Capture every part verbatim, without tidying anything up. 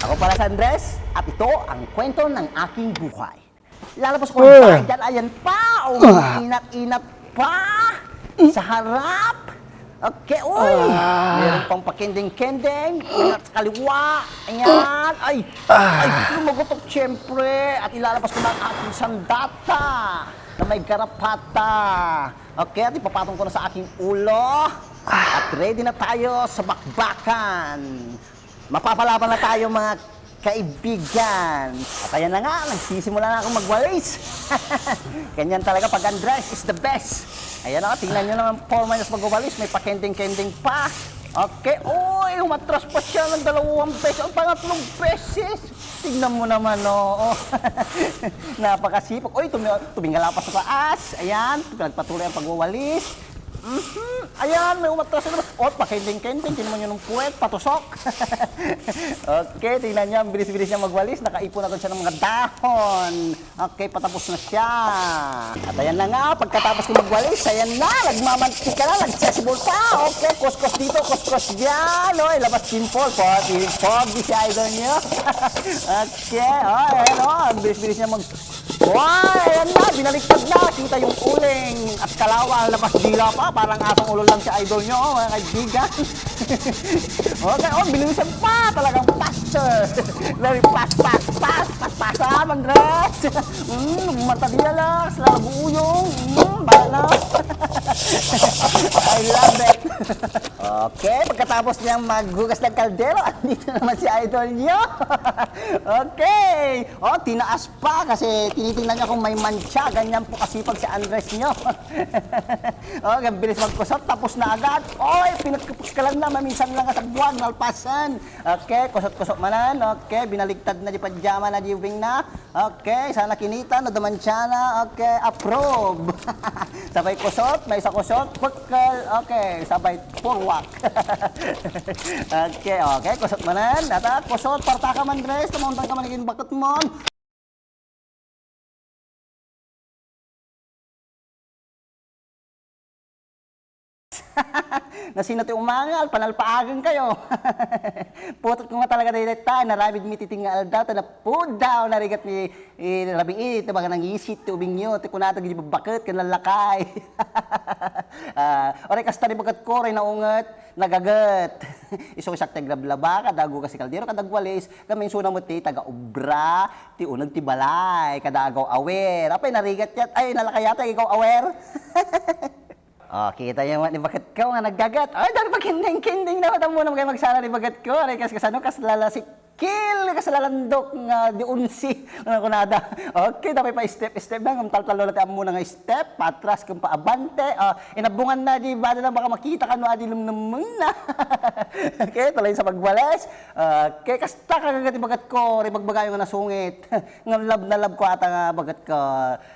Ako pala si Andres, at ito ang kwento ng aking buhay. Lalabas ko ng bahay dyan, ayan pa, umiinat-inat pa sa harap. Okay, uy! Meron pang pakendeng-kendeng, ingat sa kaliwa, ayan, ay, ay, lumagotok, siyempre, at ilalabas ko na ang aking sandata na may garapata. Okay, at ipapatong ko na sa aking ulo. At ready na tayo sa bakbakan. Mapapalaban na tayo, mga kaibigan. At ayan na nga, nagsisimula na akong magwalis. Ganyan talaga pag Andres is the best. Ayan o, tingnan nyo naman, forma niya sa pagwawalis, may pakending-kending pa. Okay, uy, umatras pa siya ng dalawang beses, ang pangatlong beses. Tignan mo naman, oo. Napakasipag. Uy, tumi-, tumingala pa sa taas. Ayan, pinagpatuloy ang pagwawalis. Mhm. Ayan, may umatras na naman. O, pakending-kending, tingnan nyo ng puwet, patusok. Okay, tingnan nyo, ang bilis-bilis niya magwalis. Nakaipon agad siya ng mga dahon. Okay, patapos na siya. At ayan na nga, pagkatapos ko magwalis, ayan na, nagmamantika na, nagsesibol pa. Okay, kuskus dito, kuskus dyan. Oy, labas pimple, pogi, pogi si idol nyo. Okay, oh, ayan oh, ang bilis-bilis niya mag-, Why, ayan na, binaliktad na. Kita yung uling at kalawa, labas dila pa. Parang asong ulo lang si idol nyo, oh, mga kaibigan. Okay, oh, binuwisan pa. Talagang faster. Very fast, fast, fast, fast, fast, ah, mag-dress. Mm, mata di alas, lalabuyong. Mm, bala na. I love it. Okay, pagkatapos niyang maghugas ng kaldero, andito naman si idol nyo. Okay. Oh, tinaas pa kasi tinitingnan niya kung may mantsa. Ganyan po kasipag si Andres nyo. Oh, ang bilis magkusot, tapos na agad. Oy, pinagkapagkalan na, maminsan lang sa buwan, nalpasan. Okay, kusot-kusot manan. Okay, binaligtad na di pajama na di ubing na. Okay, sana kinita no dumantiana. Okay, approve. Sabay kusot, may isa kusot, pukol. Okay, sabay purwak. Okay, okay, kusot manan. Ata, kusot, parta ka man, Dres. Tumuntang ka man, naging bakot mo. Nasino ti umangal? Panalpaagan kayo. Putot ko nga talaga daydiay ta, naramid mi ti tinga aldaw, ta napudaw, narigat mi, eh, rabii, ti baga nangisit ti ubingyo, ti kunada, di babbaket, ken lallakay. Ah, oray kasta di baket ko, oray naunget, nagaget. Isu siak ti aglablaba, kada agugas ti kaldero, kada agwalis, kami insuna met ti taga-obra, ti uneg ti balay, kada agaw-awer. Apay narigat yat, ay, nalakayat, ay, agaw-awer. Oh, kita niyo man ni baket ko nga naggagat. Ay, dahil pagkinding-kinding na, mata mo naman kayo magsala ni baket ko. Aray, kas kasano, kas lalasikil, kas lalandok nga di unsi. Ano ko nada? Okay, tapay pa step-step na. Kung taltalo na ti ammo na nga step, patras, kung paabante. Oh, inabungan na, di ba? Na baka makita ka, no, adi lumnumeng na. Okay, tuloy sa pagwales. Okay, kasta ka nga ti baket ko, ri bagbagayo nga nasungit. Nga love na love ko ata nga baket ko.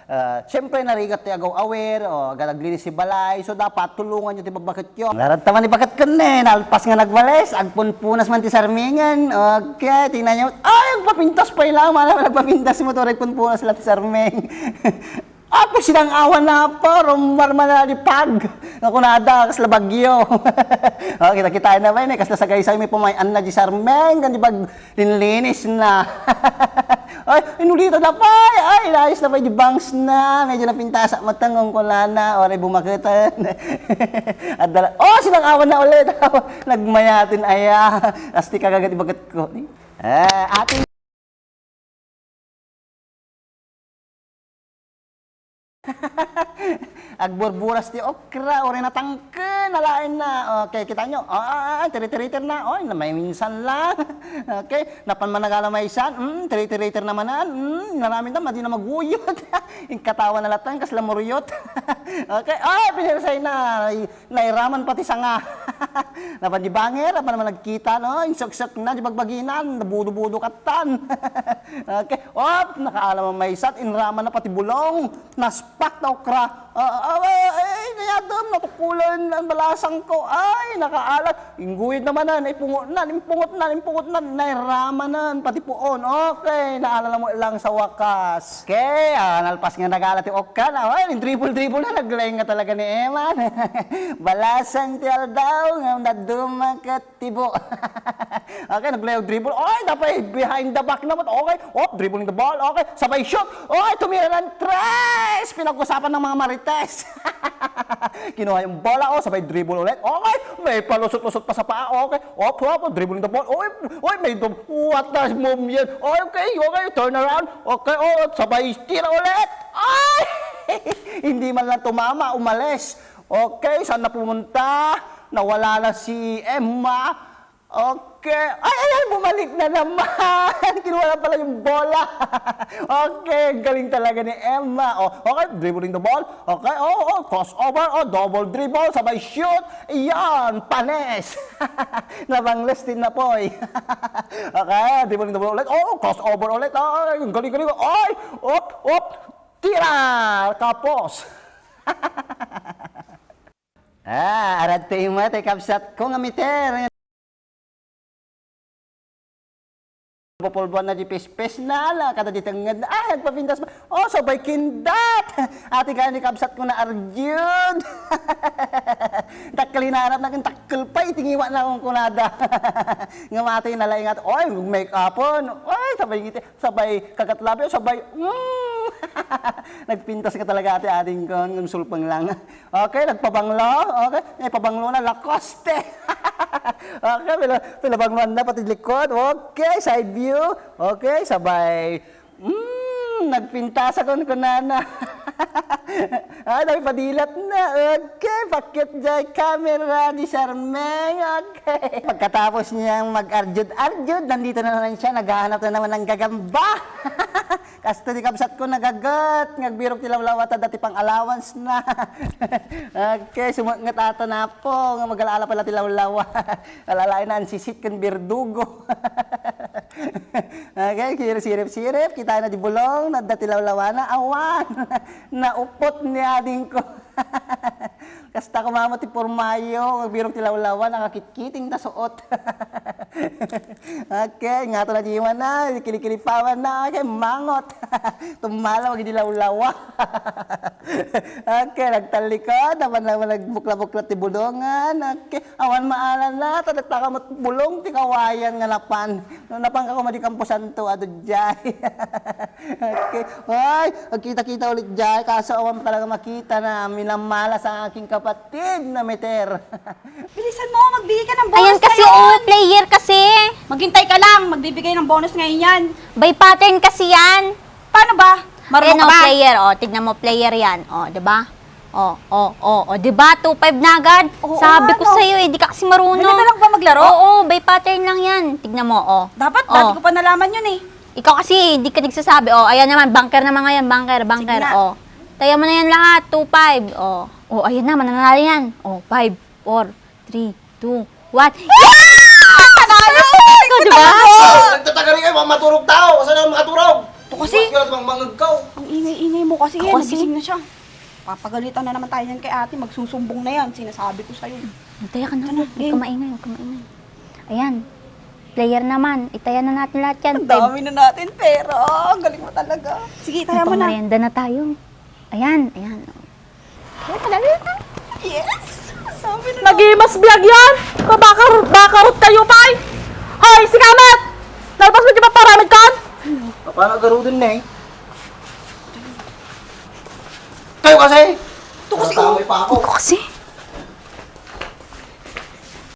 Ah, siyempre, narigat ti agaw-awer, o, agad aglinis ti balay. So, dapat tulungan niyo ti babbaketyo. Naragta man ti baketko ne, nalpas nga nagwales, agpunpunas man ti sarmengen. Okay, tingnan niyo. Ay, agpapintas pay la, mana man agpapintas mo, to, agpunpunas la ti sarmeng. Apo, sinang-awan na po, rumbar man na di pag. Nga kunada, kasla bagyo. Oh, kita-kitaan na ba yun eh? Kasla sagaysay, may pamay-an na di sarmeng, kan di bag-, Linlinis na. Ay, inulitan na pay. Ay, inayos na pay di bangs na. Medyo napintasak matang kung kunana. Oray bumaketan. At dala, oh, sinang-awan na ulit. Nagmayatin aya. Asti kagagat ibagat ko. Eh, ating Agburburas ti okra, uray natangken, alaen na. Okay, kita nyo? Ah, ah, ah, tiri-tiriter na. Oy, na may minsan lang. Okay, napan managala maysan. Mm, tiri-tiriter na manan. Mm, naramid na, madi na maguyot. Ing katawa na latan, kas lamuriyot. Okay, ay, pinirsay na. Ay, Nairaman pati sanga. Napan di banger, napan naman nagkita, no? Insuksok na, di bagbaginan, nabudo-budo katan. Okay. Op, nakaalam ang maysat, inraman na pati bulong. Naspak na okra. Ah, ah, Awa, ay, kayatna, natukulan ang balasang ko. Ay, nakaalat. Ingguyod naman na, naipungotnan, impungotnan, impungotnan, nairamanan, pati puon. Okay, naalala mo lang sa wakas. Okay, ah, nalpas nga nagala ti ukkan. Awa, dribble-dribble na, naglaing nga talaga ni Emma. Balasang ti aldaw, nga naduma ket tibo. Okay, naglaing dribble. Oy, dapat behind the back naman. Okay, oh, dribbling the ball. Okay, sabay shoot. Oy, tumira ng tres. Pinag-usapan ng mga marites. Kinuha yung bola, oh, sabay dribble ulit. Okay, may palusot-lusot pa sa paa. Okay, op, op, dribbling the ball. Oy, oy, may dum-, what the move yan? Okay, okay, turn around. Okay, oh, sabay tira ulit. Ay! Hindi man lang tumama, umalis. Okay, saan na pumunta? Nawala na si Emma. Okay. Ay, ay, ay, bumalik na naman. Kinuha na pala yung bola. Okay, ang galing talaga ni Emma. Oh, okay, dribbling the ball. Okay, oh, oh, crossover. Oh, double dribble. Sabay shoot. Yan, panes. Nabangles din na po eh. Okay, dribbling the ball ulit. Oh, crossover ulit. Oh, ang galing, galing. Ay, op, op. Tira! Kapos. Ah, aradto ima ti kabsat ko nga miter. Pupulbuan na di pispis na, ala, kada di tengnged na. Ah, nagpapintas pa. Oh, sabay kindat! Ati kaya ni kabsat ko na arjud. Takkel hinarap na kin takkel pa, itingiwa na akong kunada. Nga mati na laing at, oy, make upon. Oy, sabay ngiti. Sabay kagat labi, sabay, mm! Nagpintas nga talaga ati ading ko, ng sulpeng lang. Okay, nagpabanglo. Okay, may pabanglo na, Lacoste. Okay, pila, pila bangloan na, pati likod. Okay, side view. Okay, sabay, mm, nagpintas ako, kunana. Ah, nagpadilat na. Okay, pakyat jay camera ni Sir Meng. Okay. Pagkatapos niyang mag-arjud-arjud, nandito na naman siya, naghahanap na naman ng gagamba. Kasto di kabsat ko nagagat, ngagbirok ti lawlawa ta dati pang allowance na. Okay, sumaknget ata na po, nga magalaala pala ti lawlawa. Alalain na, ansisit ken birdugo. Okay, sirip-sirip, kita na di bulong, nadda ti lawlawa na, awan. Naupot ni ading ko. Kasta ko mamo ti pormayo, magbirok ti lawlawa, nakakitkiting ta suot. Okay, nga to na di man na, kilikilipawan na, okay, mangot. Tumalaw, di lawlawa. Okay, nagtalikod, naman naman nagbukla-bukla ti bulongan. Okay, awan maalala, ta nagtakamot bulong ti kawayan nga napan. No, napan ka kuma di kamposanto, adu jay. Okay. Ay, agkita-kita ulit jay. Kaso awan talaga makita na minamalas ang aking kapatid na meter. Bilisan mo, magbigay ka ng bonus. Ayan kasi, ngayon, oh, player kasi. Maghintay ka lang, magbibigay ng bonus ngayon yan. By pattern kasi yan. Paano ba? Marunong, ayan, ka, oh, ba? Player, oh, tignan mo, player yan. Oh, di ba? Oh, oh, oh, oh, di ba? Two five na agad. Oo, sabi ko, ano, sa'yo, eh, di ka kasi marunong. Ganito lang ba maglaro? Oo, by pattern lang yan. Tignan mo, oh. Dapat, oh, dati ko pa nalaman yun, eh. Ikaw kasi, di ka nagsasabi. Oh, ayan naman, bunker naman ngayon, bunker, bunker. Sige na. Oh. Taya mo na yan lahat, two five. Oh. Oh, ayan na, mananalo yan. Oh, five, four, three, two, one. Yeah! Nanalo! Ikaw, di ba? Oh, nagtatagari kayo, maturog tao. Saan ang makaturog? Ito kasi. Ba't ka namang mangagkaw? Ang ingay-ingay mo kasi. Ako yan, kasi, nagising na siya. Papagalitan na naman tayo yan kay ate. Magsusumbong na yan. Sinasabi ko sa'yo. Taya ka na. Ito na, huwag ka maingay, huwag ka maingay. Ayan. Player naman. Itaya na natin lahat yan. Ang dami na natin pera. Ang galing mo talaga. Sige, itaya mo na. Magpamerienda na tayo. Ayan, ayan. Yes! Sabi na. Nagimas biag yan! Mabakar-, bakarot kayo, pay! Hoy, si Kamat! Nalpas mo di ba paramid kan? Paano garuden na eh? Kayo kasi! Ito kasi, oh. Tama pa ako. Ito kasi.